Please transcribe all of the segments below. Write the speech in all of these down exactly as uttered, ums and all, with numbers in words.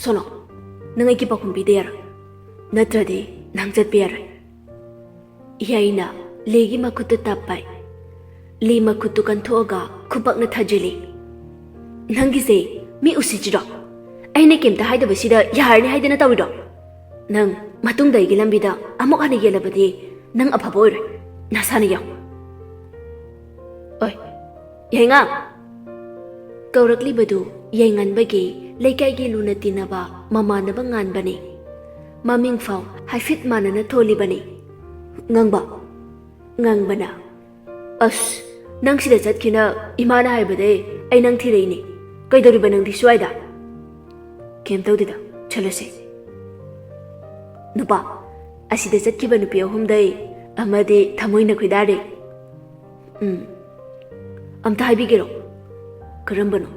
ꯁꯣꯅꯣ, ꯅꯪ ꯑꯩꯒꯤ ꯄꯥꯎꯈꯨꯝ ꯄꯤꯗ ꯌꯥꯔꯣꯏ, ꯅꯠꯇ꯭ꯔꯗꯤ ꯅꯪ ꯆꯠꯄ ꯌꯥꯔꯣꯏ꯫ ꯌꯥꯏꯅ ꯂꯤꯒꯤ ꯃꯈꯨꯠꯇꯨ ꯇꯞꯄꯥꯏ꯫ ꯂꯤ ꯃꯈꯨꯠꯇꯨ ꯀꯟꯊꯣꯛꯑꯒ ꯈꯨꯕꯥꯛꯅ ꯊꯥꯖꯤꯜꯂꯤ꯫ "ꯅꯪꯒꯤꯁꯦ ꯃꯤ ꯎꯁꯤꯠꯇ꯭ꯔꯤꯔꯣ? ꯑꯩꯅ ꯀꯩꯝꯇ ꯍꯥꯏꯗꯕꯁꯤꯗ ꯌꯥꯔꯅꯤ ꯍꯥꯏꯗꯅ ꯇꯧꯔꯤꯔꯣ? ꯅꯪ ꯃꯇꯨꯡꯗ ꯑꯩꯒꯤ ꯂꯝꯕꯤꯗ ꯑꯃꯨꯛ ꯍꯟꯅ ꯌꯦꯜꯂꯕꯗꯤ ꯅꯪ ꯑꯐꯕ ꯑꯣꯏꯔꯣꯏ꯫ ꯅꯁꯥꯅ ꯌꯥꯎ꯫" "ꯑꯣꯏ, ꯌꯥꯏꯉꯥ!" ꯀꯧꯔꯛꯂꯤꯕꯗꯨ ꯌꯥꯏꯉꯟꯕꯒꯤ ꯂꯩꯀꯥꯏꯒꯤ ꯂꯨꯅ ꯇꯤꯟꯅꯕ ꯃꯃꯥꯟꯅꯕ ꯉꯥꯟꯕꯅꯤ꯫ ꯃꯃꯤꯡ ꯐꯥꯎ ꯍꯥꯏꯐꯦꯠ ꯃꯥꯟꯅꯅ ꯊꯣꯜꯂꯤꯕꯅꯤ꯫ ꯉꯥꯡꯕ꯫ ꯉꯥꯡꯕꯅ, "ꯑꯁ, ꯅꯪ ꯁꯤꯗ ꯆꯠꯈꯤꯅ ꯏꯃꯥꯅ ꯍꯥꯏꯕꯗꯩ ꯑꯩ ꯅꯪ ꯊꯤꯔꯛꯏꯅꯤ꯫ ꯀꯩꯗꯧꯔꯤꯕ ꯅꯪꯗꯤ ꯁ꯭ꯋꯥꯏꯗ?" "ꯀꯩꯝ ꯇꯧꯗꯦꯗ, ꯆꯠꯂꯁꯦ꯫" ꯅꯨꯄꯥ, ꯑꯁꯤꯗ ꯆꯠꯈꯤꯕ ꯅꯨꯄꯤ ꯑꯍꯨꯝꯗꯩ ꯑꯃꯗꯤ ꯊꯃꯣꯏꯅ ꯈꯣꯏꯗꯥꯔꯦ꯫ "ꯎꯝ, ꯑꯝꯇ ꯍꯥꯏꯕꯤꯒꯦꯔꯣ?" "ꯀꯔꯝꯕꯅꯣ?"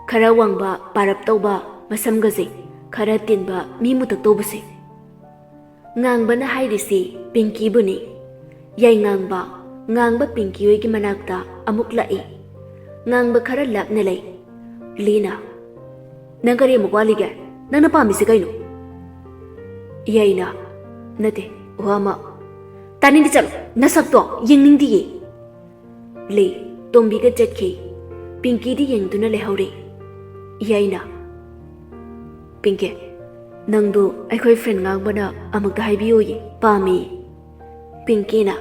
"ꯈꯔ ꯋꯥꯡꯕ, ꯄꯥꯔꯞ ꯇꯧꯕ, ꯃꯁꯝꯒꯁꯦ ꯈꯔ ꯇꯤꯟꯕ, ꯃꯤ ꯃꯨꯇꯛ ꯇꯧꯕꯁꯦ꯫" ꯉꯥꯡꯕꯅ ꯍꯥꯏꯔꯤꯁꯤ ꯄꯤꯡꯀꯤꯕꯨꯅꯤ꯫ ꯌꯥꯏꯉꯥꯡꯕ, ꯉꯥꯡꯕ ꯄꯤꯡꯀꯤ ꯍꯣꯏꯒꯤ ꯃꯅꯥꯛꯇ ꯑꯃꯨꯛ ꯂꯥꯛꯏ꯫ ꯉꯥꯡꯕ ꯈꯔ ꯂꯥꯞꯅ ꯂꯩ꯫ ꯂꯤꯅ, "ꯅꯪ ꯀꯔꯤ ꯑꯃꯨꯛ ꯋꯥꯠꯂꯤꯒꯦ? ꯅꯪꯅ ꯄꯥꯝꯃꯤꯁꯦ ꯀꯩꯅꯣ?" ꯌꯥꯏꯅ, "ꯅꯠꯇꯦ, ꯋꯥ ꯑꯃ꯫" "ꯇꯥꯅꯤꯡꯗꯦ, ꯆꯠꯂꯣ꯫ ꯅꯁꯛꯇꯣ ꯌꯦꯡꯅꯤꯡꯗꯤꯌꯦ꯫" ꯂꯤ ꯇꯣꯝꯕꯤꯒ ꯆꯠꯈꯤ꯫ ꯄꯤꯡꯀꯤꯗꯤ ꯌꯦꯡꯗꯨꯅ ꯂꯩꯍꯧꯔꯦ꯫ ꯌꯥꯏꯅ, "ꯄꯤꯡꯀꯤ, ꯅꯪꯗꯣ ꯑꯩꯈꯣꯏ ꯐ꯭ꯔꯦꯟ ꯉꯥꯡꯕꯅ ꯑꯃꯨꯛꯇ ꯍꯥꯏꯕꯤꯌꯣꯌꯦ, ꯄꯥꯝꯃꯤ꯫" ꯄꯤꯡꯀꯤꯅ,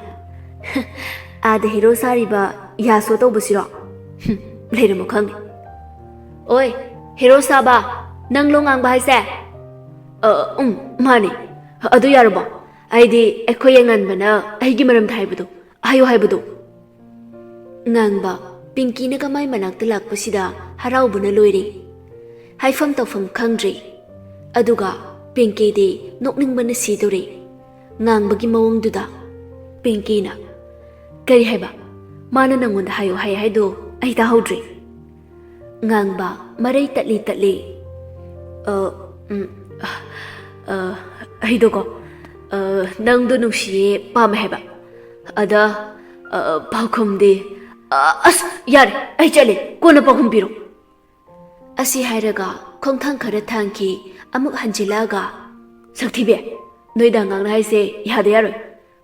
"ꯑꯥꯗ ꯍꯦꯔꯣ ꯁꯥꯔꯤꯕ ꯌꯥꯁꯣ ꯇꯧꯕꯁꯤꯔꯣ? ꯍꯨꯝ, ꯂꯩꯔꯝꯃꯣ ꯈꯪꯉꯦ꯫" "ꯑꯣꯏ, ꯍꯦꯔꯣ ꯁꯥꯕ, ꯅꯪꯂꯣ ꯉꯥꯡꯕ ꯍꯥꯏꯁꯦ?" "ꯑ, ꯎꯝ, ꯃꯥꯅꯦ꯫ ꯑꯗꯨ ꯌꯥꯔꯕꯣ? ꯑꯩꯗꯤ ꯑꯩꯈꯣꯏ ꯌꯥꯏꯉꯟꯕꯅ ꯑꯩꯒꯤ ꯃꯔꯝꯗ ꯍꯥꯏꯕꯗꯣ, ꯍꯥꯏꯌꯣ ꯍꯥꯏꯕꯗꯣ꯫" ꯉꯥꯡꯕ ꯄꯤꯡꯀꯤꯅ ꯀꯃꯥꯏ ꯃꯅꯥꯛꯇ ꯂꯥꯛꯄꯁꯤꯗ ꯍꯔꯥꯎꯕꯅ ꯂꯣꯏꯔꯦ꯫ ꯍꯥꯏꯐꯝ ꯇꯧꯐꯝ ꯈꯪꯗ꯭ꯔꯦ꯫ ꯑꯗꯨꯒ ꯄꯤꯡꯀꯤꯗꯤ ꯅꯣꯛꯅꯤꯡꯕꯅ ꯁꯤꯗꯣꯔꯦ꯫ ꯉꯥꯡꯕꯒꯤ ꯃꯑꯣꯡꯗꯨꯗ꯫ ꯄꯤꯡꯀꯤꯅ, "ꯀꯔꯤ ꯍꯥꯏꯕ? ꯃꯥꯅ ꯅꯪꯉꯣꯟꯗ ꯍꯥꯏꯌꯣ ꯍꯥꯏ ꯍꯥꯏꯗꯣ ꯑꯩ ꯇꯥꯍꯧꯗ꯭ꯔꯦ꯫" ꯉꯥꯡꯕ ꯃꯔꯩ ꯇꯠꯂꯤ ꯇꯠꯂꯤ꯫ "ꯑ, ꯎꯝ, ꯑ, ꯑ, ꯑꯩꯗꯣꯀꯣ, ꯑ, ꯅꯪꯗꯣ ꯅꯨꯡꯁꯤꯌꯦ, ꯄꯥꯝꯃꯦ ꯍꯥꯏꯕ꯫ ꯑꯗ, ꯑ, ꯄꯥꯎꯈꯨꯝꯗꯤ, ꯑ, ꯑꯁ, ꯌꯥꯔꯦ, ꯑꯩ ꯆꯠꯂꯦ, ꯀꯣꯟꯅ ꯄꯥꯎꯈꯨꯝ ꯄꯤꯔꯣ꯫" ꯑꯁꯤ ꯍꯥꯏꯔꯒ ꯈꯣꯡꯊꯥꯡ ꯈꯔ ꯊꯥꯡꯈꯤ꯫ ꯑꯃꯨꯛ ꯍꯟꯖꯤꯜꯂꯛꯑꯒ, "ꯁꯛꯊꯤꯕꯤ, ꯅꯣꯏꯗ ꯉꯥꯡꯅ ꯍꯥꯏꯁꯦ ꯌꯥꯗ ꯌꯥꯔꯣꯏ꯫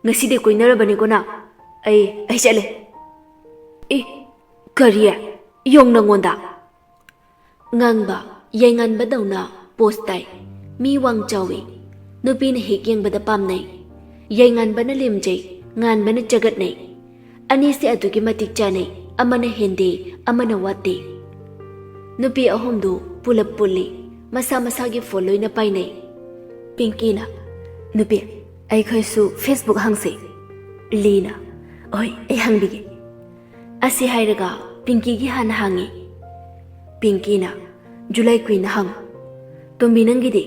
ꯉꯁꯤꯗꯤ ꯀꯣꯏꯅꯔꯕꯅꯤꯀꯣ ꯅꯪ꯫ ꯑꯩ, ꯑꯩ ꯆꯠꯂꯦ꯫" "ꯑꯦ, ꯀꯔꯤ? ꯌꯣꯡ ꯅꯉꯣꯟꯗ?" ꯉꯥꯡꯕ ꯌꯥꯏꯉꯟꯕꯗꯧꯅ ꯄꯣꯁ ꯇꯥꯏ꯫ ꯃꯤ ꯋꯥꯡ ꯆꯥꯎꯏ꯫ ꯅꯨꯄꯤꯅ ꯍꯦꯛ ꯌꯦꯡꯕꯗ ꯄꯥꯝꯅꯩ꯫ ꯌꯥꯏꯉꯟꯕꯅ ꯂꯦꯝꯖꯩ, ꯉꯥꯟꯕꯅ ꯆꯒꯠꯅꯩ꯫ ꯑꯅꯤꯁꯦ ꯑꯗꯨꯛꯀꯤ ꯃꯇꯤꯛ ꯆꯥꯅꯩ, ꯑꯃꯅ ꯍꯦꯟꯗꯦ, ꯑꯃꯅ ꯋꯥꯠꯇꯦ꯫ ꯅꯨꯄꯤ ꯑꯍꯨꯝꯗꯨ ꯄꯨꯂꯞ ꯄꯨꯜꯂꯤ꯫ ꯃꯁꯥ ꯃꯁꯥꯒꯤ ꯐꯣꯟ ꯂꯣꯏꯅ ꯄꯥꯏꯅꯩ꯫ ꯄꯤꯡꯀꯤꯅ, "ꯅꯨꯄꯤ, ꯑꯩꯈꯣꯏꯁꯨ Facebook ꯍꯥꯡꯁꯦ꯫" ꯂꯤꯅ, "ꯍꯣꯏ, ꯑꯩ ꯍꯥꯡꯕꯤꯒꯦ꯫" ꯑꯁꯤ ꯍꯥꯏꯔꯒ ꯄꯤꯡꯀꯤꯒꯤ ꯍꯥꯟꯅ ꯍꯥꯡꯉꯤ꯫ ꯄꯤꯡꯀꯤꯅ, "ꯖꯨꯂꯥꯏ ꯀꯨꯏꯅ ꯍꯥꯡꯉꯨ꯫ ꯇꯣꯝꯕꯤ, ꯅꯪꯒꯤꯗꯤ?"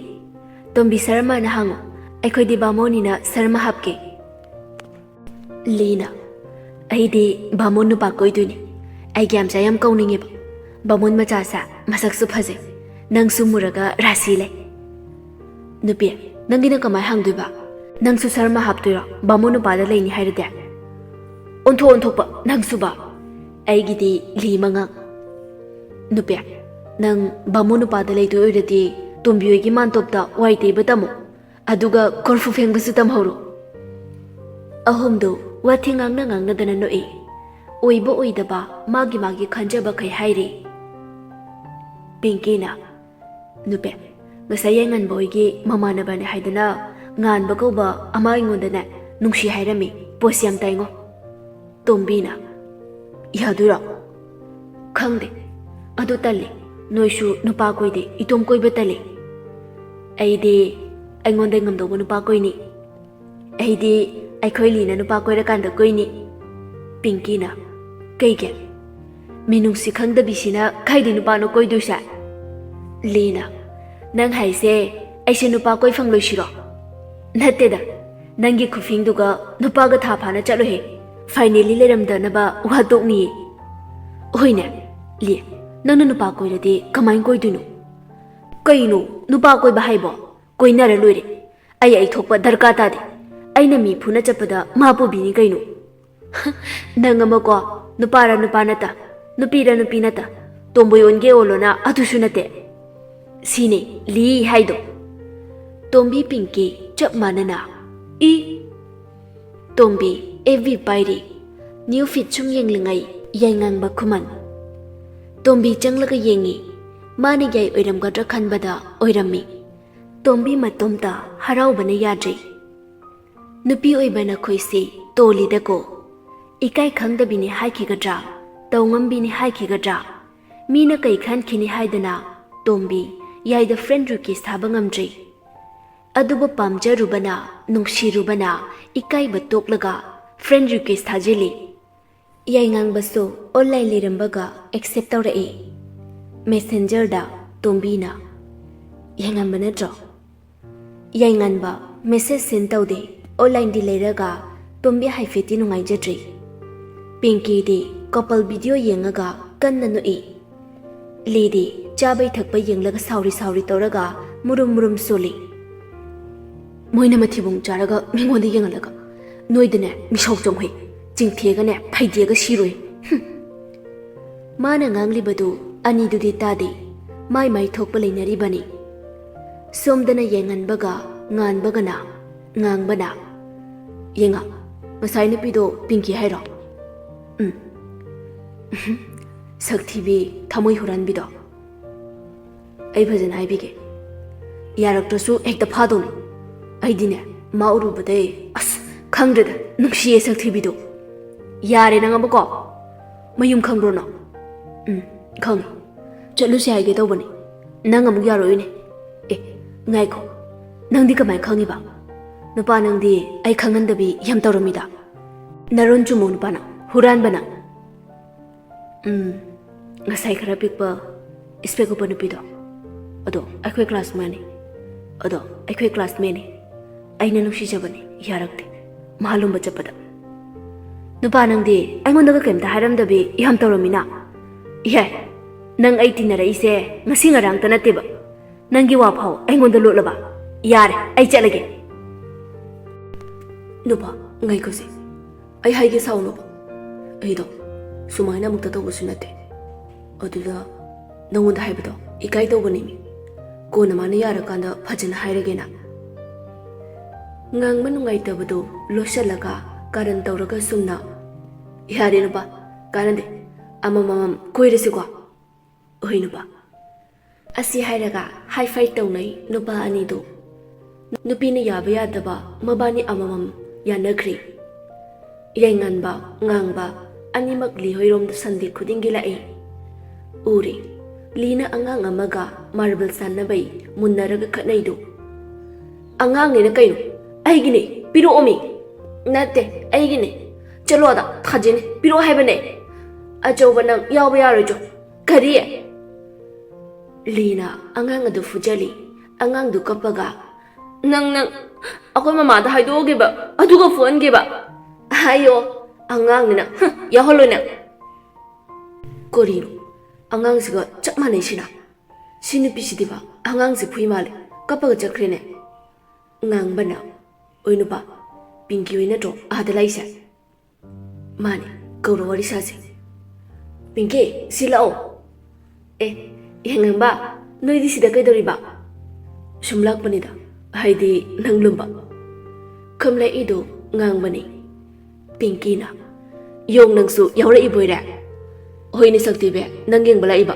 "ꯇꯣꯝꯕꯤ ꯁꯔꯃꯅ ꯍꯥꯡꯉꯨ꯫ ꯑꯩꯈꯣꯏꯗꯤ ꯕꯥꯃꯣꯟꯅꯤꯅ ꯁꯔꯃ ꯍꯥꯞꯀꯦ꯫" ꯂꯤꯅ, "ꯑꯩꯗꯤ ꯕꯥꯃꯣꯟ ꯅꯨꯄꯥ ꯀꯣꯏꯗꯣꯏꯅꯤ꯫ ꯑꯩꯒꯤ ꯌꯥꯝꯆꯥ ꯌꯥꯝ ꯀꯧꯅꯤꯡꯉꯦꯕ꯫ ꯕꯥꯃꯣꯟ ꯃꯆꯥꯁꯦ ꯃꯁꯛꯁꯨ ꯐꯖꯩ, ꯅꯪꯁꯨ ꯃꯨꯔꯒ ꯔꯥꯁꯤ ꯂꯩ꯫" "ꯅꯨꯄꯤ, ꯅꯪꯒꯤꯅ ꯀꯃꯥꯏ ꯍꯥꯡꯗꯣꯏꯕ? ꯅꯪꯁꯨ ꯁꯔꯃ ꯍꯥꯞꯇꯣꯏꯔꯣ, ꯕꯥꯃꯣꯟ ꯅꯨꯄꯥꯗ ꯂꯩꯅꯤ ꯍꯥꯏꯔꯗꯤ?" "ꯑꯣꯟꯊꯣꯛ ꯑꯣꯟꯊꯣꯛꯄ, ꯅꯪꯁꯨꯕ?" "ꯑꯩꯒꯤꯗꯤ ꯂꯤ ꯃꯉꯥꯡ꯫" "ꯅꯨꯄꯤ, ꯅꯪ ꯕꯥꯃꯣꯟ ꯅꯨꯄꯥꯗ ꯂꯩꯗꯣꯏ ꯑꯣꯏꯔꯗꯤ ꯇꯣꯝꯕꯤ ꯍꯣꯏꯒꯤ ꯃꯥꯟꯇꯣꯞꯇ ꯋꯥꯏ ꯇꯩꯕ ꯇꯝꯃꯨ, ꯑꯗꯨꯒ ꯀꯣꯔꯐꯨ ꯐꯦꯡꯕꯁꯨ ꯇꯝꯍꯧꯔꯣ꯫" ꯑꯍꯨꯝꯗꯨ ꯋꯥꯊꯤ ꯉꯥꯡꯅ ꯉꯥꯡꯅꯗꯅ ꯅꯣꯛꯏ꯫ ꯑꯣꯏꯕ ꯑꯣꯏꯗꯕ ꯃꯥꯒꯤ ꯃꯥꯒꯤ ꯈꯟꯖꯕꯈꯩ ꯍꯥꯏꯔꯤ꯫ ꯄꯤꯡꯀꯤꯅ, "ꯅꯨꯄꯤ, ꯉꯁꯥꯏ ꯌꯥꯏꯉꯟꯕ ꯍꯣꯏꯒꯤ ꯃꯃꯥꯟꯅꯕꯅꯦ ꯍꯥꯏꯗꯅ ꯉꯥꯟꯕ ꯀꯧꯕ ꯑꯃ ꯑꯩꯉꯣꯟꯗꯅꯦ ꯅꯨꯡꯁꯤ ꯍꯥꯏꯔꯝꯃꯤ, ꯄꯣꯁ ꯌꯥꯝ ꯇꯥꯏꯉꯣ꯫" ꯇꯣꯝꯕꯤꯅ, "ꯌꯥꯗꯣꯏꯔꯣ?" "ꯈꯪꯗꯦ, ꯑꯗꯨ ꯇꯜꯂꯤ꯫ ꯅꯣꯏꯁꯨ ꯅꯨꯄꯥ ꯀꯣꯏꯗꯦ, ꯏꯇꯣꯝ ꯀꯣꯏꯕ ꯇꯜꯂꯤ꯫ ꯑꯩꯗꯤ ꯑꯩꯉꯣꯟꯗ ꯉꯝꯗꯧꯕ ꯅꯨꯄꯥ ꯀꯣꯏꯅꯤ꯫ ꯑꯩꯗꯤ ꯑꯩꯈꯣꯏ ꯂꯤꯅ ꯅꯨꯄꯥ ꯀꯣꯏꯔꯀꯥꯟꯗ ꯀꯣꯏꯅꯤ꯫" ꯄꯤꯡꯀꯤꯅ, "ꯀꯩꯒꯤ? ꯃꯤꯅꯨꯡꯁꯤ ꯈꯪꯗꯕꯤꯁꯤꯅ ꯀꯥꯏꯗꯩ ꯅꯨꯄꯥꯅꯣ ꯀꯣꯏꯗꯣꯏꯁꯦ?" ꯂꯤꯅ, "ꯅꯪ ꯍꯥꯏꯁꯦ ꯑꯩꯁꯦ ꯅꯨꯄꯥ ꯀꯣꯏ ꯐꯪꯂꯣꯏꯁꯤꯔꯣ?" "ꯅꯠꯇꯦꯗ, ꯅꯪꯒꯤ ꯈꯨꯐꯤꯡꯗꯨꯒ ꯅꯨꯄꯥꯒ ꯊꯥ ꯐꯥꯅ ꯆꯠꯂꯣꯍꯦ꯫ ꯐꯥꯏꯅꯦꯜꯂꯤ ꯂꯩꯔꯝꯗꯅꯕ ꯋꯥ ꯇꯣꯛꯅꯤꯌꯦ꯫" "ꯍꯣꯏꯅꯦ, ꯂꯤ, ꯅꯪꯅ ꯅꯨꯄꯥ ꯀꯣꯏꯔꯗꯤ ꯀꯃꯥꯏꯅ ꯀꯣꯏꯗꯣꯏꯅꯣ?" "ꯀꯩꯅꯣ ꯅꯨꯄꯥ ꯀꯣꯏꯕ ꯍꯥꯏꯕꯣ? ꯀꯣꯏꯅꯔ ꯂꯣꯏꯔꯦ꯫ ꯑꯩ, ꯑꯩ ꯊꯣꯛꯄ ꯗꯔꯀꯥꯔ ꯇꯥꯗꯦ꯫ ꯑꯩꯅ ꯃꯤ ꯐꯨꯅ ꯆꯠꯄꯗ ꯃꯥ ꯄꯨꯕꯤꯅꯤ ꯀꯩꯅꯣ?" "ꯅꯪ ꯑꯃꯀꯣ, ꯅꯨꯄꯥꯔ ꯅꯨꯄꯥ ꯅꯠꯇ, ꯅꯨꯄꯤꯔ ꯅꯨꯄꯤ ꯅꯠꯇ, ꯇꯣꯝꯕꯣꯏ ꯑꯣꯟꯒꯦ ꯑꯣꯜꯂꯣꯅ ꯑꯗꯨꯁꯨ ꯅꯠꯇꯦ꯫" ꯁꯤꯅꯦ ꯂꯤ ꯍꯥꯏꯗꯣ꯫ ꯇꯣꯝꯕꯤ ꯄꯤꯡꯀꯤ ꯆꯞ ꯃꯥꯟꯅꯅ꯫ ꯏ꯫ ꯇꯣꯝꯕꯤ ꯑꯦꯐ ꯕꯤ ꯄꯥꯏꯔꯤ꯫ ꯅ꯭ꯌꯨ ꯐꯤꯠ ꯁꯨꯝ ꯌꯦꯡꯂꯤꯉꯩ ꯌꯥꯏꯉꯪꯕ ꯈꯨꯃꯟ꯫ ꯇꯣꯝꯕꯤ ꯆꯪꯂꯒ ꯌꯦꯡꯉꯤ꯫ ꯃꯥꯅ ꯌꯥꯏ ꯑꯣꯏꯔꯝꯒꯗ꯭ꯔꯥ ꯈꯟꯕꯗ ꯑꯣꯏꯔꯝꯃꯤ꯫ ꯇꯣꯝꯕꯤ ꯃꯇꯣꯝꯇ ꯍꯔꯥꯎꯕꯅ ꯌꯥꯗ꯭ꯔꯦ꯫ ꯅꯨꯄꯤ ꯑꯣꯏꯕ ꯅꯈꯣꯏꯁꯤ ꯇꯣꯜꯂꯤꯗꯀꯣ꯫ ꯏꯀꯥꯏ ꯈꯪꯗꯕꯤꯅꯤ ꯍꯥꯏꯈꯤꯒꯗ꯭ꯔꯥ, ꯇꯧꯉꯝꯕꯤꯅꯤ ꯍꯥꯏꯈꯤꯒꯗ꯭ꯔꯥ, ꯃꯤꯅ ꯀꯩ ꯈꯟꯈꯤꯅꯤ ꯍꯥꯏꯗꯅ ꯇꯣꯝꯕꯤ ꯌꯥꯏꯗ ꯐ꯭ꯔꯦꯟ ꯔꯤꯀ꯭ꯋꯦꯁ ꯊꯥꯕ ꯉꯝꯗ꯭ꯔꯤ꯫ ꯑꯗꯨꯕꯨ ꯄꯥꯝꯖꯔꯨꯕꯅ, ꯅꯨꯡꯁꯤꯔꯨꯕꯅ ꯏꯀꯥꯏꯕ ꯇꯣꯛꯂꯒ ꯐ꯭ꯔꯦꯟ ꯔꯤꯀ꯭ꯋꯦꯁ ꯊꯥꯖꯤꯜꯂꯤ꯫ ꯌꯥꯏꯉꯪꯕꯁꯨ ꯑꯣꯟꯂꯥꯏꯟ ꯂꯩꯔꯝꯕꯒ ꯑꯦꯛꯁꯦꯞ ꯇꯧꯔꯛꯏ꯫ ꯃꯦꯁꯦꯟꯖꯔꯗ ꯇꯣꯝꯕꯤꯅ꯫ ꯌꯥꯏꯉꯪꯕ ꯅꯠꯇ꯭ꯔꯣ? ꯌꯥꯏꯉꯪꯕ ꯃꯦꯁꯦꯖ ꯁꯤꯟ ꯇꯧꯗꯦ꯫ ꯑꯣꯟꯂꯥꯏꯟꯗꯤ ꯂꯩꯔꯒ ꯇꯣꯝꯕꯤ ꯍꯥꯏꯐꯦꯠꯇꯤ ꯅꯨꯡꯉꯥꯏꯖꯗ꯭ꯔꯤ꯫ ꯄꯤꯡꯀꯤꯗꯤ ꯀꯄꯜ ꯚꯤꯗꯤꯑꯣ ꯌꯦꯡꯉꯒ ꯀꯟꯅ ꯅꯣꯛꯏ꯫ ꯂꯤꯗꯤ ꯆꯥꯕꯩ ꯊꯛꯄ ꯌꯦꯡꯂꯒ ꯁꯥꯎꯔꯤ ꯁꯥꯎꯔꯤ ꯇꯧꯔꯒ ꯃꯨꯔꯨꯝ ꯃꯨꯔꯨꯝ ꯁꯣꯜꯂꯤ꯫ ꯃꯣꯏꯅ ꯃꯊꯤꯕꯣꯡ ꯆꯥꯔꯒ ꯃꯤꯉꯣꯟꯗ ꯌꯦꯡꯍꯜꯂꯒ ꯅꯣꯏꯗꯅꯦ ꯃꯤꯁꯧ ꯆꯣꯡꯍꯩ, ꯆꯤꯡꯊꯦꯛꯑꯒꯅꯦ ꯐꯩꯗꯦꯛꯑꯒ ꯁꯤꯔꯣꯏ꯫ ꯍꯨꯝ꯫ ꯃꯥꯅ ꯉꯥꯡꯂꯤꯕꯗꯨ ꯑꯅꯤꯗꯨꯗꯤ ꯇꯥꯗꯦ꯫ ꯃꯥꯏ ꯃꯥꯏ ꯊꯣꯛꯄ ꯂꯩꯅꯔꯤꯕꯅꯤ꯫ ꯁꯣꯝꯗꯅ ꯌꯦꯡꯍꯟꯕꯒ ꯉꯥꯟꯕꯒꯅ ꯉꯥꯡꯕꯅ꯫ ꯌꯦꯡꯉ, ꯉꯁꯥꯏ ꯅꯨꯄꯤꯗꯣ ꯄꯤꯡꯀꯤ ꯍꯥꯏꯔꯣ? ꯎꯝ꯫ ꯁꯛꯊꯤꯕꯤ ꯊꯃꯣꯏ ꯍꯨꯔꯥꯟꯕꯤꯗꯣ꯫ ꯑꯩ ꯐꯖꯅ ꯍꯥꯏꯕꯤꯒꯦ꯫ ꯌꯥꯔꯛꯇ꯭ꯔꯁꯨ ꯍꯦꯛꯇ ꯐꯥꯗꯧꯅꯤ꯫ ꯑꯩꯗꯤꯅꯦ, ꯃꯥ ꯎꯔꯨꯕꯗꯩ ꯑꯁ ꯈꯪꯗ꯭ꯔꯦꯗ, ꯅꯨꯡꯁꯤꯌꯦ ꯁꯛꯊꯤꯕꯤꯗꯣ꯫ ꯌꯥꯔꯦ ꯅꯪ ꯑꯃꯨꯛꯀꯣ꯫ ꯃꯌꯨꯝ ꯈꯪꯕ꯭ꯔꯣ ꯅꯪ? ꯎꯝ, ꯈꯪꯉꯤ꯫ ꯆꯠꯂꯨꯁꯦ ꯍꯥꯏꯒꯦ ꯇꯧꯕꯅꯤ꯫ ꯅꯪ ꯑꯃꯨꯛ ꯌꯥꯔꯣꯏꯅꯦ꯫ ꯑꯦ, ꯉꯥꯏꯈꯣ꯫ ꯅꯪꯗꯤ ꯀꯃꯥꯏꯅ ꯈꯪꯉꯤꯕ? ꯅꯨꯄꯥ ꯅꯪꯗꯤ ꯑꯩ ꯈꯪꯍꯟꯗꯕꯤ ꯌꯥꯝ ꯇꯧꯔꯝꯃꯤꯗ꯫ ꯅꯔꯣꯟ ꯆꯨꯝꯃꯣ ꯅꯨꯄꯥꯅ, ꯍꯨꯔꯥꯟꯕꯅ꯫ ꯎꯝ, ꯉꯁꯥꯏ ꯈꯔ ꯄꯤꯛꯄ ꯏꯁꯄꯦꯛ ꯎꯞꯄ ꯅꯨꯄꯤꯗꯣ꯫ ꯑꯗꯣ ꯑꯩꯈꯣꯏ ꯀ꯭ꯂꯥꯁꯃꯦꯠꯅꯤ꯫ ꯑꯗꯣ ꯑꯩꯈꯣꯏ ꯀ꯭ꯂꯥꯁꯃꯦꯠꯅꯤ꯫ ꯑꯩꯅ ꯅꯨꯡꯁꯤꯖꯕꯅꯤ, ꯌꯥꯔꯛꯇꯦ꯫ ꯃꯍꯥꯂꯨꯝꯕ ꯆꯠꯄꯗ꯫ ꯅꯨꯄꯥ ꯅꯪꯗꯤ ꯑꯩꯉꯣꯟꯗꯒ ꯀꯩꯝꯇ ꯍꯥꯏꯔꯝꯗꯕꯤ ꯌꯥꯝ ꯇꯧꯔꯝꯃꯤꯅ꯫ ꯏꯍꯦ, ꯅꯪ ꯑꯩ ꯇꯤꯟꯅꯔꯛꯏꯁꯦ ꯉꯁꯤ ꯉꯔꯥꯡꯇ ꯅꯠꯇꯦꯕ꯫ ꯅꯪꯒꯤ ꯋꯥ ꯐꯥꯎ ꯑꯩꯉꯣꯟꯗ ꯂꯣꯠꯂꯕ? ꯌꯥꯔꯦ, ꯑꯩ ꯆꯠꯂꯒꯦ꯫ ꯅꯨꯄꯥ, ꯉꯥꯏꯈꯣꯁꯦ꯫ ꯑꯩ ꯍꯥꯏꯒꯦ ꯁꯥꯎꯅꯣꯕ꯫ ꯑꯩꯗꯣ ꯁꯨꯃꯥꯏꯅ ꯑꯃꯨꯛꯇ ꯇꯧꯕꯁꯨ ꯅꯠꯇꯦ꯫ ꯑꯗꯨꯗ ꯅꯪꯉꯣꯟꯗ ꯍꯥꯏꯕꯗꯣ ꯏꯀꯥꯏ ꯇꯧꯕꯅꯤꯃꯤ꯫ ꯀꯣꯟꯅ ꯃꯥꯅ ꯌꯥꯔꯀꯥꯟꯗ ꯐꯖꯅ ꯍꯥꯏꯔꯒꯦꯅ꯫ ꯉꯥꯡꯕ ꯅꯨꯡꯉꯥꯏꯇꯕꯗꯣ ꯂꯣꯠꯁꯤꯜꯂꯒ ꯀꯥꯔꯟ ꯇꯧꯔꯒ ꯁꯨꯝꯅ, "ꯌꯥꯔꯦ ꯅꯨꯄꯥ, ꯀꯥꯟꯅꯗꯦ, ꯑꯃꯃꯝ ꯀꯣꯏꯔꯁꯤꯀꯣ?" "ꯍꯣꯏ ꯅꯨꯄꯥ"꯫ ꯑꯁꯤ ꯍꯥꯏꯔꯒ ꯍꯥꯏ ꯐꯥꯏ ꯇꯧꯅꯩ ꯅꯨꯄꯥ ꯑꯅꯤꯗꯨ꯫ ꯅꯨꯄꯤꯅ ꯌꯥꯕ ꯌꯥꯗꯕ ꯃꯕꯥꯅꯤ ꯑꯃꯃꯝ ꯌꯥꯅꯈ꯭ꯔꯦ꯫ ꯌꯥꯏꯉꯟꯕ, ꯉꯥꯡꯕ ꯑꯅꯤꯃꯛ ꯂꯤ ꯍꯣꯏꯔꯣꯝꯗ ꯁꯟꯗꯦ ꯈꯨꯗꯤꯡꯒꯤ ꯂꯥꯛꯏ꯫ ꯎꯔꯦ, ꯂꯤꯅ ꯑꯉꯥꯡ ꯑꯃꯒ ꯃꯥꯔꯕꯜ ꯁꯥꯟꯅꯕꯩ ꯃꯨꯟꯅꯔꯒ ꯈꯠꯅꯩꯗꯨ꯫ "ꯑꯉꯥꯡꯅꯤꯅ ꯀꯩꯅꯣ? ꯑꯩꯒꯤꯅꯦ, ꯄꯤꯔꯛꯑꯣꯃꯤ!" "ꯅꯠꯇꯦ, ꯑꯩꯒꯤꯅꯦ꯫ ꯆꯠꯂꯣ ꯑꯗ, ꯊꯥꯖꯤꯟꯅꯤ, ꯄꯤꯔꯛꯑꯣ ꯍꯥꯏꯕꯅꯦ꯫ ꯑꯆꯧꯕ ꯅꯪ ꯌꯥꯎꯕ ꯌꯥꯔꯣꯏ, ꯆꯣ꯫" "ꯀꯔꯤ?" ꯂꯤꯅ ꯑꯉꯥꯡ ꯑꯗꯨ ꯐꯨꯖꯜꯂꯤ꯫ ꯑꯉꯥꯡꯗꯨ ꯀꯞꯄꯒ, "ꯅꯪ, ꯅꯪ ꯑꯩꯈꯣꯏ ꯃꯃꯥꯗ ꯍꯥꯏꯗꯣꯛꯑꯒꯦꯕ, ꯑꯗꯨꯒ ꯐꯨꯍꯟꯒꯦꯕ꯫ ꯍꯥꯏꯌꯣ, ꯑꯉꯥꯡꯅꯤꯅ, ꯍꯨꯝ, ꯌꯥꯎꯍꯜꯂꯣꯏ ꯅꯪ꯫" ꯀꯔꯤꯅꯣ ꯑꯉꯥꯡꯁꯤꯒ ꯆꯞ ꯃꯥꯟꯅꯩꯁꯤꯅ? ꯁꯤ ꯅꯨꯄꯤꯁꯤꯗꯤꯕ ꯑꯉꯥꯡꯁꯦ ꯐꯨꯏ ꯃꯥꯜꯂꯦ, ꯀꯞꯄꯒ ꯆꯠꯈ꯭ꯔꯦꯅꯦ꯫ ꯉꯥꯡꯕꯅ, "ꯑꯣꯏ ꯅꯨꯄꯥ, ꯄꯤꯡꯀꯤ ꯍꯣꯏ ꯅꯠꯇ꯭ꯔꯣ ꯑꯥꯗ ꯂꯥꯛꯏꯁꯦ?" "ꯃꯥꯅꯦ, ꯀꯧꯔꯣ ꯋꯥꯔꯤ ꯁꯥꯁꯦ꯫" "ꯄꯤꯡꯀꯤ, ꯁꯤ ꯂꯥꯛꯑꯣ꯫" "ꯑꯦ, ꯌꯥꯏꯉꯟꯕ, ꯅꯣꯏꯗꯤ ꯁꯤꯗ ꯀꯩꯗꯧꯔꯤꯕ?" "ꯁꯨꯝ ꯂꯥꯛꯄꯅꯤꯗ, ꯍꯥꯏꯗꯤ ꯅꯪ ꯂꯨꯝꯕ꯫" ꯈꯨꯝꯂꯛꯏꯗꯨ ꯉꯥꯡꯕꯅꯤ꯫ ꯄꯤꯡꯀꯤꯅ, "ꯌꯣꯡ, ꯅꯪꯁꯨ ꯌꯥꯎꯔꯛꯏꯕꯣꯏꯔꯦ?" "ꯍꯣꯏꯅꯦ ꯁꯛꯇꯤꯕꯤ, ꯅꯪ ꯌꯦꯡꯕ ꯂꯥꯛꯏꯕ?"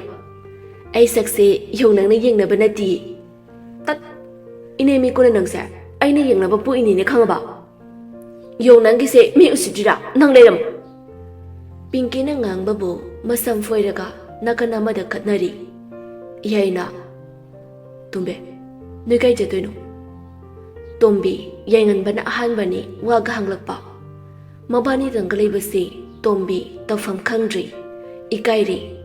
"ꯑꯩ ꯁꯛꯁꯦ ꯌꯣꯡ ꯅꯪꯅ ꯌꯦꯡꯅꯕ ꯅꯠꯇꯤꯌꯦ꯫" "ꯇꯠ! ꯏꯅꯦ ꯃꯤꯀꯣꯟꯅ ꯅꯪꯁꯦ ꯑꯩꯅ ꯌꯦꯡꯅꯕ ꯄꯣꯛꯏꯅꯤꯅꯦ, ꯈꯪꯉꯕ? ꯌꯣꯡ, ꯅꯪꯒꯤꯁꯦ ꯃꯤ ꯎꯁꯤꯠꯇ꯭ꯔꯤꯔꯥ? ꯅꯪ ꯂꯩꯔꯝꯃꯣ꯫" ꯄꯤꯡꯀꯤꯅ ꯉꯥꯡꯕꯕꯨ ꯃꯁꯝ ꯐꯣꯏꯔꯒ ꯅꯥꯀꯟ ꯑꯃꯗ ꯈꯠꯅꯔꯤ꯫ ꯌꯥꯏꯅ, "ꯇꯣꯝꯕꯤ, ꯅꯣꯏ ꯀꯥꯏ ꯆꯠꯇꯣꯏꯅꯣ?" ꯇꯣꯝꯕꯤ, ꯌꯥꯏꯉꯟꯕꯅ ꯑꯍꯥꯟꯕꯅꯤ ꯋꯥꯒ ꯍꯪꯂꯛꯄ꯫ ꯃꯕꯥꯅꯤꯗꯪꯒ ꯂꯩꯕꯁꯤ ꯇꯣꯝꯕꯤ ꯇꯧꯐꯝ ꯈꯪꯗ꯭ꯔꯤ, ꯏꯀꯥꯏꯔꯤ꯫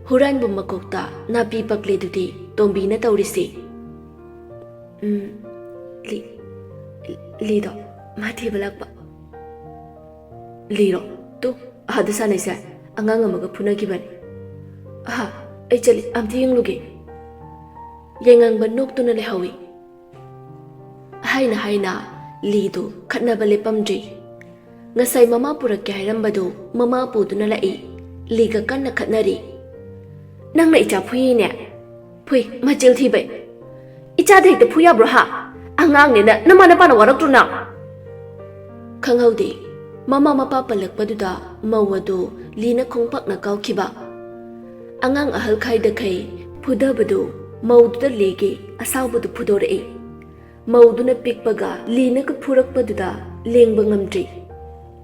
ꯍꯨꯔꯥꯟꯕ ꯃꯀꯣꯛꯇ ꯅꯥꯄꯤ ꯄꯛꯂꯦꯗꯨꯗꯤ ꯇꯣꯝꯕꯤꯅ ꯇꯧꯔꯤꯁꯤ꯫ "ꯎꯝ, ꯂꯤ-, ꯂꯤꯗꯣ ꯃꯥ ꯊꯤꯕ ꯂꯥꯛꯄ꯫" "ꯂꯤꯔꯣ? ꯇꯨ, ꯑꯥꯗ ꯁꯥꯟꯅꯩꯁꯦ ꯑꯉꯥꯡ ꯑꯃꯒ ꯐꯨꯅꯈꯤꯕꯅꯤ꯫" "ꯑꯍꯥ, ꯑꯩ ꯆꯠꯂꯤ, ꯑꯝꯇ ꯌꯦꯡꯂꯨꯒꯦ꯫" ꯌꯥꯏꯉꯟꯕ ꯅꯣꯛꯇꯨꯅ ꯂꯩꯍꯧꯏ꯫ ꯍꯥꯏꯅ ꯍꯥꯏꯅ ꯂꯤꯗꯨ ꯈꯠꯅꯕ ꯂꯦꯞꯄꯝꯗ꯭ꯔꯤ꯫ ꯉꯁꯥꯏ ꯃꯃꯥ ꯄꯨꯔꯛꯀꯦ ꯍꯥꯏꯔꯝꯕꯗꯨ ꯃꯃꯥ ꯄꯨꯗꯨꯅ ꯂꯥꯛꯏ꯫ ꯂꯤꯒ ꯀꯟꯅ ꯈꯠꯅꯔꯤ꯫ "ꯅꯪꯅ ꯏꯆꯥ ꯐꯨꯏꯅꯦ?" ꯐꯨꯏ, ꯃꯆꯤꯜ ꯊꯤꯕꯩ꯫ ꯏꯆꯥꯗ ꯍꯦꯛꯇ ꯐꯨ ꯌꯥꯕ꯭ꯔꯣ ꯍꯥ? ꯑꯉꯥꯡꯅꯦꯅ ꯅꯃꯥ ꯅꯄꯥꯅ ꯋꯥꯔꯛꯇ꯭ꯔꯣ ꯅꯪ? ꯈꯪꯍꯧꯗꯦ꯫ ꯃꯃꯥ ꯃꯄꯥ ꯄꯜꯂꯛꯄꯗꯨꯗ ꯃꯧ ꯑꯗꯨ ꯂꯤꯅ ꯈꯣꯡꯄꯥꯛꯅ ꯀꯥꯎꯈꯤꯕ꯫ ꯑꯉꯥꯡ ꯑꯍꯜ ꯈꯥꯏꯗꯈꯩ ꯐꯨꯗꯕꯗꯨ ꯃꯧꯗꯨꯗ ꯂꯤꯒꯤ ꯑꯁꯥꯎꯕꯗꯨ ꯐꯨꯗꯣꯔꯛꯏ꯫ ꯃꯧꯗꯨꯅ ꯄꯤꯛꯄꯒ ꯂꯤꯅꯒ ꯐꯨꯔꯛꯄꯗꯨꯗ ꯂꯦꯡꯕ ꯉꯝꯗ꯭ꯔꯤ꯫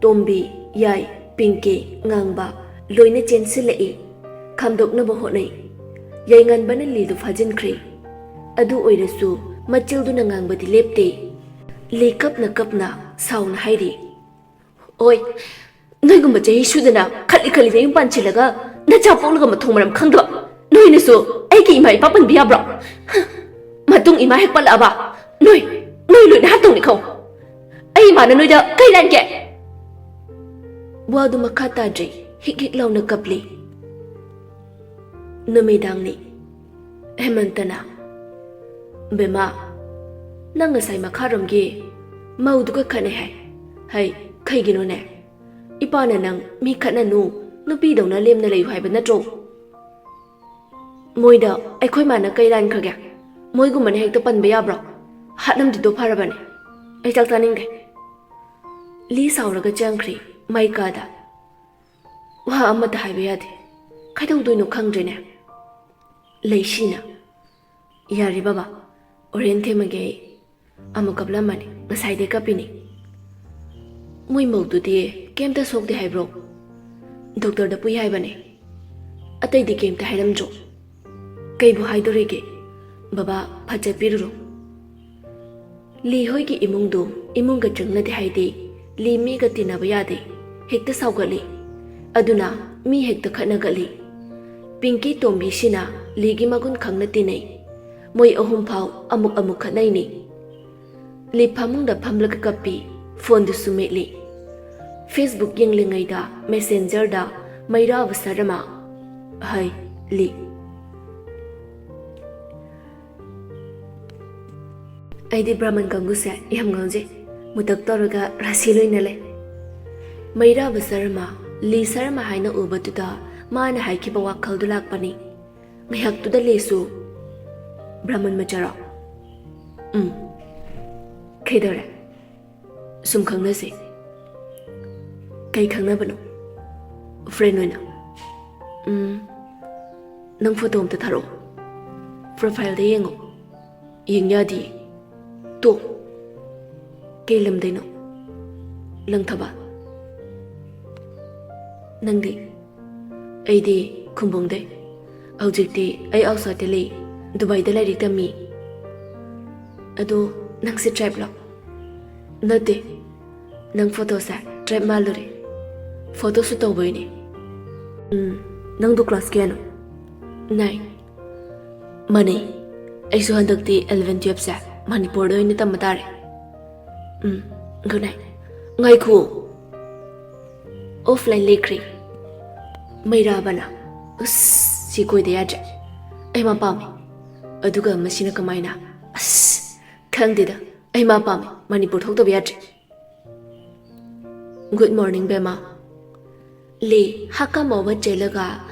ꯇꯣꯝꯕꯤ, ꯌꯥꯏ, ꯄꯤꯡꯀꯤ, ꯉꯥꯡꯕ ꯂꯣꯏꯅ ꯆꯦꯟꯁꯤꯜꯂꯛꯏ꯫ ꯈꯥꯝꯗꯣꯛꯅꯕ ꯍꯣꯠꯅꯩ꯫ ꯌꯥꯏꯉꯟꯕꯅ ꯂꯤꯗꯨ ꯐꯥꯖꯤꯟꯈ꯭ꯔꯦ꯫ ꯑꯗꯨ ꯑꯣꯏꯔꯁꯨ ꯃꯆꯤꯜꯗꯨꯅ ꯉꯥꯡꯕꯗꯤ ꯂꯦꯞꯇꯦ꯫ ꯂꯤ ꯀꯞꯅ ꯀꯞꯅ ꯁꯥꯎꯅ ꯍꯥꯏꯔꯤ, "ꯑꯣꯏ, ꯅꯣꯏꯒꯨꯝꯕ ꯆꯍꯤ ꯁꯨꯗꯅ ꯈꯠꯂꯤ ꯈꯠꯂꯤ ꯃꯌꯨꯝ ꯄꯥꯟꯁꯤꯜꯂꯒ ꯅꯆꯥ ꯄꯣꯛꯂꯒ ꯃꯊꯣꯡ ꯃꯔꯝ ꯈꯪꯗꯕ ꯅꯣꯏꯅꯁꯨ ꯑꯩꯒꯤ ꯏꯃꯥ ꯏꯄꯥ ꯄꯟꯕ ꯌꯥꯕ꯭ꯔꯣ? ꯃꯇꯨꯡ ꯏꯃꯥ ꯍꯦꯛ ꯄꯜꯂꯛꯑꯕ ꯅꯣꯏ, ꯅꯣꯏ ꯂꯣꯏꯅ ꯍꯥꯠꯇꯧꯅꯤ ꯈꯪꯉꯨ꯫ ꯑꯩ ꯏꯃꯥꯅ ꯅꯣꯏꯗ ꯀꯩ ꯂꯥꯟꯒꯦ?" ꯋꯥꯗꯨ ꯃꯈꯥ ꯇꯥꯗ꯭ꯔꯦ꯫ ꯍꯤꯛ ꯍꯤꯛ ꯂꯥꯎꯅ ꯀꯞꯂꯤ꯫ ꯅꯨꯃꯤꯗꯥꯡꯅꯤ꯫ ꯍꯦꯃꯟꯇꯅ, "ꯕꯦꯃꯥ, ꯅꯪ ꯉꯁꯥꯏ ꯃꯈꯥꯔꯣꯝꯒꯤ ꯃꯧꯗꯨꯒ ꯈꯠꯅꯩ ꯍꯥꯏ꯫ ꯍꯩ, ꯀꯩꯒꯤꯅꯣꯅꯦ? ꯏꯄꯥꯅ ꯅꯪ ꯃꯤ ꯈꯠꯅꯅꯨ, ꯅꯨꯄꯤꯗꯧꯅ ꯂꯦꯝꯅ ꯂꯩꯌꯨ ꯍꯥꯏꯕ ꯅꯠꯇ꯭ꯔꯣ?" "ꯃꯣꯏꯗ ꯑꯩꯈꯣꯏ ꯃꯥꯅ ꯀꯩ ꯂꯥꯟꯈ꯭ꯔꯒꯦ? ꯃꯣꯏꯒꯨꯝꯕꯅ ꯍꯦꯛꯇ ꯄꯟꯕ ꯌꯥꯕ꯭ꯔꯣ? ꯍꯥꯠꯂꯝꯗ꯭ꯔꯤꯗꯣ ꯐꯔꯕꯅꯦ꯫ ꯑꯩ ꯆꯥꯛ ꯆꯥꯅꯤꯡꯗꯦ꯫" ꯂꯤ ꯁꯥꯎꯔꯒ ꯆꯪꯈ꯭ꯔꯦ ꯃꯥꯏ ꯀꯥꯗ꯫ ꯋꯥ ꯑꯃꯠꯇ ꯍꯥꯏꯕ ꯌꯥꯗꯦ꯫ ꯀꯩꯗꯧꯗꯣꯏꯅꯣ ꯈꯪꯗ꯭ꯔꯦꯅꯦ꯫ ꯂꯩꯁꯤꯅ, "ꯌꯥꯔꯦ ꯕꯕꯥ, ꯍꯣꯔꯦꯟ ꯊꯦꯝꯃꯒꯦ ꯑꯩ꯫ ꯑꯃꯨꯛ ꯀꯞꯂꯝꯃꯅꯤ, ꯉꯁꯥꯏꯗꯩ ꯀꯞꯄꯤꯅꯤ꯫" "ꯃꯣꯏ ꯃꯧꯗꯨꯗꯤ ꯀꯩꯝꯇ ꯁꯣꯛꯇꯦ ꯍꯥꯏꯕ꯭ꯔꯣ? ꯗꯣꯛꯇꯔꯗ ꯄꯨꯏ ꯍꯥꯏꯕꯅꯦ꯫ ꯑꯇꯩꯗꯤ ꯀꯩꯝꯇ ꯍꯥꯏꯔꯝꯗ꯭ꯔꯣ?" "ꯀꯩꯕꯨ ꯍꯥꯏꯗꯣꯔꯤꯒꯦ? ꯕꯕꯥ, ꯐꯠ ꯆꯠꯄꯤꯔꯨꯔꯣ꯫" ꯂꯤ ꯍꯣꯏꯒꯤ ꯏꯃꯨꯡꯗꯨ ꯏꯃꯨꯡꯒ ꯆꯪꯅꯗꯦ ꯍꯥꯏꯗꯦ꯫ ꯂꯤ ꯃꯤꯒ ꯇꯤꯟꯅꯕ ꯌꯥꯗꯦ꯫ ꯍꯦꯛꯇ ꯁꯥꯎꯒꯠꯂꯤ꯫ ꯑꯗꯨꯅ ꯃꯤ ꯍꯦꯛꯇ ꯈꯠꯅꯒꯠꯂꯤ꯫ ꯄꯤꯡꯀꯤ ꯇꯣꯝꯕꯤꯁꯤꯅ ꯂꯤꯒꯤ ꯃꯒꯨꯟ ꯈꯪꯅ ꯇꯤꯟꯅꯩ꯫ ꯃꯣꯏ ꯑꯍꯨꯝ ꯐꯥꯎ ꯑꯃꯨꯛ ꯑꯃꯨꯛ ꯈꯠꯅꯩꯅꯤ꯫ ꯂꯤ ꯐꯃꯨꯡꯗ ꯐꯝꯂꯒ ꯀꯞꯄꯤ꯫ ꯐꯣꯟꯗꯨꯁꯨ ꯃꯦꯠꯂꯤ꯫ Facebook ꯌꯦꯡꯂꯤꯉꯩꯗ Messenger ꯗ ꯃꯩꯔꯥꯕ ꯁꯔꯃ꯫ ꯍꯥꯏ, ꯂꯤ꯫ ꯑꯩꯗꯤ ꯕ꯭ꯔꯥꯍꯃꯟ ꯀꯥꯡꯕꯨꯁꯦ ꯌꯥꯝ ꯉꯥꯎꯖꯩ꯫ ꯃꯨꯇꯛ ꯇꯧꯔꯒ ꯔꯥꯁꯤ ꯂꯣꯏꯅ ꯂꯩ꯫ ꯃꯩꯔꯥꯕ ꯁꯔꯃ, ꯂꯤ ꯁꯔꯃ ꯍꯥꯏꯅ ꯎꯕꯗꯨꯗ ꯃꯥꯅ ꯍꯥꯏꯈꯤꯕ ꯋꯥꯈꯜꯗꯨ ꯂꯥꯛꯄꯅꯤ꯫ ꯉꯥꯏꯍꯥꯛꯇꯨꯗ ꯂꯤꯁꯨ ꯕ꯭ꯔꯥꯍꯃꯟ ꯃꯆꯥꯔꯣ? ꯎꯝ꯫ ꯀꯩꯗꯧꯔꯦ? ꯁꯨꯝ ꯈꯪꯅꯁꯦ꯫ ꯀꯩ ꯈꯪꯅꯕꯅꯣ? ꯐ꯭ꯔꯦꯟ ꯑꯣꯏꯅ꯫ ꯎꯝ꯫ ꯅꯪ ꯐꯣꯇꯣ ꯑꯝꯇ ꯊꯥꯔꯛꯑꯣ꯫ ꯄ꯭ꯔꯣꯐꯥꯏꯜꯗ ꯌꯦꯡꯉꯣ꯫ ꯌꯦꯡ ꯌꯥꯗꯤꯌꯦ꯫ ꯇꯣ꯫ ꯀꯩ ꯂꯝꯗꯩꯅꯣ? ꯂꯪꯊꯕꯥꯜ꯫ ꯅꯪꯗꯤ? ꯑꯩꯗꯤ ꯈꯨꯝꯕꯣꯡꯗꯩ꯫ ꯍꯧꯖꯤꯛꯇꯤ ꯑꯩ ꯑꯥꯎꯠꯁꯥꯏꯗꯇ ꯂꯩ, ꯗꯨꯕꯥꯏꯗ ꯂꯥꯏꯔꯤꯛ ꯇꯝꯃꯤ꯫ ꯑꯗꯣ ꯅꯪꯁꯦ ꯇ꯭ꯔꯥꯏꯕꯂꯣ? ꯅꯠꯇꯦ꯫ ꯅꯪ ꯐꯣꯇꯣꯁꯦ ꯇ꯭ꯔꯥꯏꯕ ꯃꯥꯜꯂꯨꯔꯦ꯫ ꯐꯣꯇꯣ ꯁꯨꯠ ꯇꯧꯕꯩꯅꯦ꯫ ꯎꯝ, ꯅꯪꯗꯣ ꯀ꯭ꯂꯥꯁ ꯀꯌꯥꯅꯣ? ꯅꯥꯏꯟ꯫ ꯃꯥꯟꯅꯩ꯫ ꯑꯩꯁꯨ ꯍꯟꯗꯛꯇꯤ ꯑꯦꯂꯚꯦꯟ ꯇꯨꯌꯦꯜꯞꯁꯦ ꯃꯅꯤꯄꯨꯔꯗ ꯑꯣꯏꯅ ꯇꯝꯕ ꯇꯥꯔꯦ꯫ ꯎꯝ, ꯒꯨꯗ ꯅꯥꯏꯠ꯫ ꯉꯥꯏꯈꯣ꯫ ꯑꯣꯐꯂꯥꯏꯟ ꯂꯦꯛꯈ꯭ꯔꯦ꯫ ꯃꯩꯔꯥꯕꯅ꯫ ꯑꯁ, ꯁꯤ ꯀꯣꯏꯗ ꯌꯥꯗ꯭ꯔꯦ꯫ ꯑꯩ ꯃꯥ ꯄꯥꯝꯃꯦ꯫ ꯑꯗꯨꯒ ꯃꯁꯤꯅ ꯀꯃꯥꯏꯅ? ꯑꯁ, ꯈꯪꯗꯦꯗ꯫ ꯑꯩ ꯃꯥ ꯄꯥꯝꯃꯦ꯫ ꯃꯅꯤꯄꯨꯔ ꯊꯣꯛꯇꯕ ꯌꯥꯗ꯭ꯔꯦ꯫ ꯒꯨꯗ ꯃꯣꯔꯅꯤꯡ, ꯕꯦꯃꯥ꯫ ꯂꯦ, ꯍꯥꯀꯥꯝ ꯑꯃ ꯆꯦꯜꯂꯒ,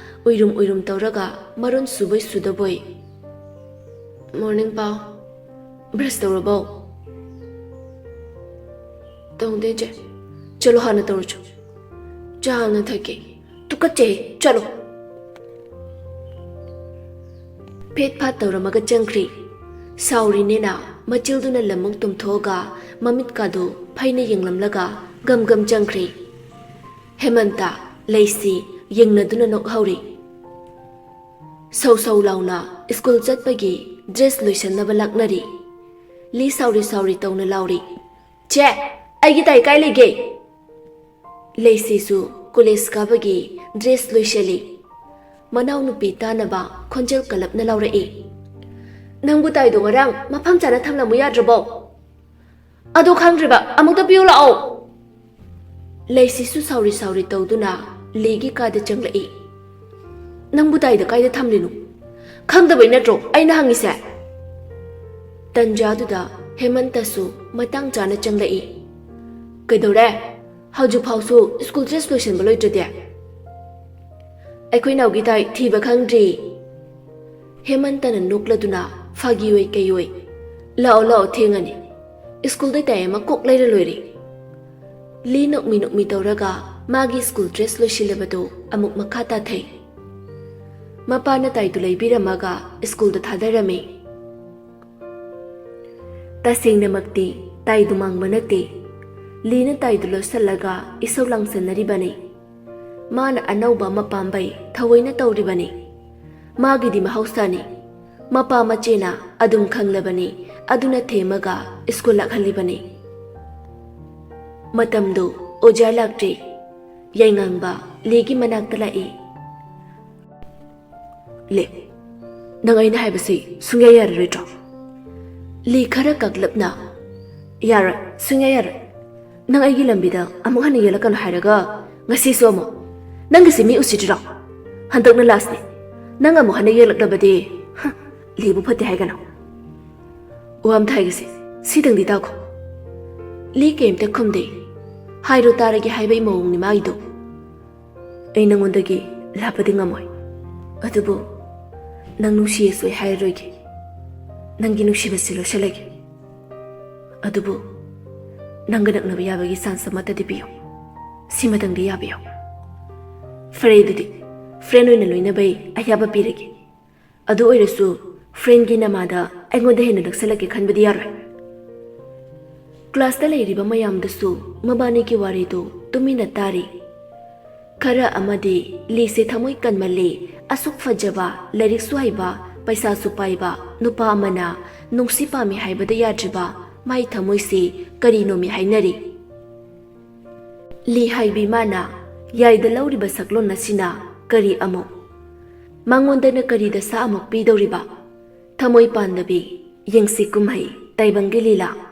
ꯎꯏꯔꯨꯝ ꯎꯏꯔꯨꯝ ꯇꯧꯔꯒ, ꯃꯔꯣꯟ ꯁꯨꯕꯣꯏ ꯁꯨꯗꯕꯣꯏ꯫ ꯃꯣꯔꯅꯤꯡ, ꯄꯥꯎ꯫ ꯕ꯭ꯔꯁ ꯇꯧꯔꯕꯣ? ꯇꯧꯗꯦ, ꯆꯦ꯫ ꯆꯠꯂꯣ, ꯍꯥꯟꯅ ꯇꯧꯔꯨꯆꯣ꯫ ꯆꯥ ꯍꯥꯟꯅ ꯊꯛꯀꯦ꯫ ꯇꯨꯀꯠꯆꯩ, ꯆꯠꯂꯣ꯫ ꯐꯤꯠ ꯐꯥꯠ ꯇꯧꯔꯝꯃꯒ ꯆꯪꯈ꯭ꯔꯤ꯫ ꯁꯥꯎꯔꯤꯅꯦꯅ ꯃꯆꯤꯜꯗꯨꯅ ꯂꯝꯃꯨꯛ ꯇꯨꯝꯊꯣꯛꯑꯒ ꯃꯃꯤꯠꯀꯥꯗꯨ ꯐꯩꯅ ꯌꯦꯡꯂꯝꯂꯒ ꯒꯝ ꯒꯝ ꯆꯪꯈ꯭ꯔꯤ꯫ ꯍꯦꯃꯟꯇ, ꯂꯩꯁꯤ ꯌꯦꯡꯅꯗꯨꯅ ꯅꯣꯛꯍꯧꯔꯤ꯫ ꯁꯧ ꯁꯧ ꯂꯥꯎꯅ ꯁ꯭ꯀꯨꯜ ꯆꯠꯄꯒꯤ ꯗ꯭ꯔꯦꯁ ꯂꯣꯏꯁꯟꯅꯕ ꯂꯥꯛꯅꯔꯤ꯫ ꯂꯤ ꯁꯥꯎꯔꯤ ꯁꯥꯎꯔꯤ ꯇꯧꯅ ꯂꯥꯎꯔꯤ, "ꯆꯦ, ꯑꯩꯒꯤ ꯇꯥꯏ ꯀꯥꯏ ꯂꯩꯒꯦ?" ꯂꯩꯁꯤꯁꯨ ꯀꯣꯂꯦꯖ ꯀꯥꯕꯒꯤ ꯗ꯭ꯔꯦꯁ ꯂꯣꯏꯁꯤꯜꯂꯤ꯫ ꯃꯅꯥꯎꯅꯨꯄꯤ ꯇꯥꯅꯕ ꯈꯣꯟꯖꯦꯜ ꯀꯜꯂꯞꯅ ꯂꯥꯎꯔꯛꯏ, "ꯅꯪꯕꯨ ꯇꯥꯏꯗꯣ ꯉꯔꯥꯡ ꯃꯐꯝ ꯆꯥꯅ ꯊꯝꯂꯝꯃꯨ ꯌꯥꯗ꯭ꯔꯕꯣ? ꯑꯗꯨ ꯈꯪꯗ꯭ꯔꯤꯕ ꯑꯃꯨꯛꯇ ꯄꯤꯌꯨ ꯂꯥꯛꯑꯣ!" ꯂꯩꯁꯤꯁꯨ ꯁꯥꯎꯔꯤ ꯁꯥꯎꯔꯤ ꯇꯧꯗꯨꯅ ꯂꯤꯒꯤ ꯀꯥꯗ ꯆꯪꯂꯛꯏ꯫ "ꯅꯪꯕꯨ ꯇꯥꯏꯗ ꯀꯥꯏꯗ ꯊꯝꯂꯤꯅꯣ? ꯈꯪꯗꯕꯩ ꯅꯠꯇ꯭ꯔꯣ ꯑꯩꯅ ꯍꯪꯉꯤꯁꯦ?" ꯇꯟꯖꯥꯗꯨꯗ ꯍꯦꯃꯟꯇꯁꯨ ꯃꯇꯥꯡ ꯆꯥꯅ ꯆꯪꯂꯛꯏ꯫ "ꯀꯩꯗꯧꯔꯦ? ꯍꯧꯖꯤꯛꯐꯥꯎꯁꯨ ꯁ꯭ꯀꯨꯜ ꯗ꯭ꯔꯦꯁ ꯂꯣꯏꯁꯟꯕ ꯂꯣꯏꯗ꯭ꯔꯗꯤ?" "ꯑꯩꯈꯣꯏ ꯅꯥꯎꯒꯤ ꯇꯥꯏ ꯊꯤꯕ ꯈꯪꯗ꯭ꯔꯤ꯫" ꯍꯦꯃꯟꯇꯅ ꯅꯣꯛꯂꯗꯨꯅ ꯐꯥꯒꯤ ꯑꯣꯏ ꯀꯩ ꯑꯣꯏ꯫ ꯂꯥꯛꯑꯣ ꯂꯥꯛꯑꯣ, ꯊꯦꯡꯉꯅꯤ꯫ ꯁ꯭ꯀꯨꯜꯗ ꯇꯥꯏ ꯑꯃ ꯀꯣꯛ ꯂꯩꯔ ꯂꯣꯏꯔꯦ꯫ ꯂꯤ ꯅꯣꯛꯃꯤ ꯅꯣꯛꯃꯤ ꯇꯧꯔꯒ ꯃꯥꯒꯤ ꯁ꯭ꯀꯨꯜ ꯗ꯭ꯔꯦꯁ ꯂꯣꯏꯁꯤꯜꯂꯕꯗꯨ ꯑꯃꯨꯛ ꯃꯈꯥ ꯇꯥꯊꯩ꯫ ꯃꯄꯥꯅ ꯇꯥꯏꯗꯨ ꯂꯩꯕꯤꯔꯝꯃꯒ ꯁ꯭ꯀꯨꯜꯗ ꯊꯥꯗꯔꯝꯃꯤ꯫ ꯇꯁꯦꯡꯅꯃꯛꯇꯤ ꯇꯥꯏꯗꯨ ꯃꯥꯡꯕ ꯅꯠꯇꯦ꯫ ꯂꯤꯅ ꯇꯥꯏꯗꯨ ꯂꯧꯁꯤꯜꯂꯒ ꯏꯁꯧ ꯂꯥꯡꯁꯟꯅꯔꯤꯕꯅꯤ꯫ ꯃꯥꯅ ꯑꯅꯧꯕ ꯑꯃ ꯄꯥꯝꯕꯩ ꯊꯑꯣꯏꯅ ꯇꯧꯔꯤꯕꯅꯤ꯫ ꯃꯥꯒꯤꯗꯤ ꯃꯍꯧꯁꯥꯅꯤ꯫ ꯃꯄꯥ ꯃꯆꯦꯅ ꯑꯗꯨꯝ ꯈꯪꯂꯕꯅꯤ, ꯑꯗꯨꯅ ꯊꯦꯝꯃꯒ ꯁ꯭ꯀꯨꯜ ꯂꯥꯛꯍꯜꯂꯤꯕꯅꯤ꯫ ꯃꯇꯝꯗꯨ ꯑꯣꯖꯥ ꯂꯥꯛꯇ꯭ꯔꯤ꯫ ꯌꯥꯏꯉꯪꯕ ꯂꯤꯒꯤ ꯃꯅꯥꯛꯇ ꯂꯥꯛꯏ꯫ "ꯂꯦ, ꯅꯪ ꯑꯩꯅ ꯍꯥꯏꯕꯁꯤ ꯁꯨꯡꯌꯥ ꯌꯥꯔꯔꯣꯏꯗ꯭ꯔꯣ?" ꯂꯤ ꯈꯔ ꯀꯛꯂꯞꯅ, "ꯌꯥꯔꯣꯏ, ꯁꯨꯡꯌꯥ ꯌꯥꯔꯣꯏ꯫ ꯅꯪ ꯑꯩꯒꯤ ꯂꯝꯕꯤꯗ ꯑꯃꯨꯛ ꯍꯟꯅ ꯌꯦꯛꯂꯛꯀꯅꯨ ꯍꯥꯏꯔꯒ ꯉꯁꯤꯁꯨ ꯑꯃꯨꯛ꯫ ꯅꯪꯒꯤꯁꯤ ꯃꯤ ꯎꯁꯤꯠꯇ꯭ꯔꯣ? ꯍꯟꯗꯛꯅ ꯂꯥꯁꯅꯤ꯫ ꯅꯪ ꯑꯃꯨꯛ ꯍꯟꯅ ꯌꯦꯛꯂꯛꯂꯕꯗꯤ, ꯍ, ꯂꯤꯕꯨ ꯐꯠꯇꯦ ꯍꯥꯏꯒꯅꯨ꯫ ꯋꯥ ꯑꯝꯇ ꯍꯥꯏꯒꯦꯁꯦ, ꯁꯤꯗꯪꯗꯤ ꯇꯥꯈꯣ꯫" ꯂꯤ ꯀꯩꯝꯇ ꯈꯨꯝꯗꯦ꯫ ꯍꯥꯏꯔꯣ ꯇꯥꯔꯒꯦ ꯍꯥꯏꯕꯒꯤ ꯃꯑꯣꯡꯅꯤ ꯃꯥꯒꯤꯗꯣ꯫ "ꯑꯩ ꯅꯪꯉꯣꯟꯗꯒꯤ ꯂꯥꯞꯄꯗꯤ ꯉꯝꯃꯣꯏ꯫ ꯑꯗꯨꯕꯨ ꯅꯪ ꯅꯨꯡꯁꯤꯌꯦꯁꯨ ꯑꯩ ꯍꯥꯏꯔꯔꯣꯏꯒꯦ꯫ ꯅꯪꯒꯤ ꯅꯨꯡꯁꯤꯕꯁꯤ ꯂꯣꯠꯁꯤꯜꯂꯒꯦ꯫ ꯑꯗꯨꯕꯨ ꯅꯪꯒ ꯅꯛꯅꯕ ꯌꯥꯕꯒꯤ ꯆꯥꯟꯁ ꯑꯃꯠꯇꯗꯤ ꯄꯤꯌꯨ꯫ ꯁꯤꯃꯇꯪꯗꯤ ꯌꯥꯕꯤꯌꯨ꯫" "ꯐꯔꯦ, ꯑꯗꯨꯗꯤ ꯐ꯭ꯔꯦꯟ ꯑꯣꯏꯅ ꯂꯣꯏꯅꯕꯩ ꯑꯌꯥꯕ ꯄꯤꯔꯒꯦ꯫ ꯑꯗꯨ ꯑꯣꯏꯔꯁꯨ ꯐ꯭ꯔꯦꯟꯒꯤ ꯅꯃꯥꯗ ꯑꯩꯉꯣꯟꯗ ꯍꯦꯟꯅ ꯅꯛꯁꯜꯂꯛꯀꯦ ꯈꯟꯕꯗꯤ ꯌꯥꯔꯣꯏ꯫" ꯀ꯭ꯂꯥꯁꯇ ꯂꯩꯔꯤꯕ ꯃꯌꯥꯝꯗꯨꯁꯨ ꯃꯕꯥꯅꯤꯒꯤ ꯋꯥꯔꯤꯗꯨ ꯇꯨꯃꯤꯟꯅ ꯇꯥꯔꯤ꯫ ꯈꯔ ꯑꯃꯗꯤ ꯂꯤꯁꯦ ꯊꯃꯣꯏ ꯀꯟꯃꯜꯂꯤ, ꯑꯁꯨꯛ ꯐꯖꯕ, ꯂꯥꯏꯔꯤꯛꯁꯨ ꯍꯩꯕ, ꯄꯩꯁꯥꯁꯨ ꯄꯥꯏꯕ ꯅꯨꯄꯥ ꯑꯃꯅ ꯅꯨꯡꯁꯤ ꯄꯥꯝꯃꯤ ꯍꯥꯏꯕꯗ ꯌꯥꯗ꯭ꯔꯤꯕ ꯃꯥꯏ ꯊꯃꯣꯏꯁꯤ ꯀꯔꯤꯅꯣꯃꯤ ꯍꯥꯏꯅꯔꯤ꯫ ꯂꯤ ꯍꯥꯏꯕꯤ ꯃꯥꯅ ꯌꯥꯏꯗ ꯂꯧꯔꯤꯕ ꯁꯛꯂꯣꯟ ꯑꯁꯤꯅ ꯀꯔꯤ ꯑꯃꯨꯛ? ꯃꯉꯣꯟꯗꯅ ꯀꯔꯤ ꯗꯁꯥ ꯑꯃꯨꯛ ꯄꯤꯗꯧꯔꯤꯕ? ꯊꯃꯣꯏ ꯄꯥꯟꯗꯕꯤ, ꯌꯦꯡꯁꯤ ꯀꯨꯝꯍꯩ, ꯇꯥꯏꯕꯪꯒꯤ ꯂꯤꯂꯥ꯫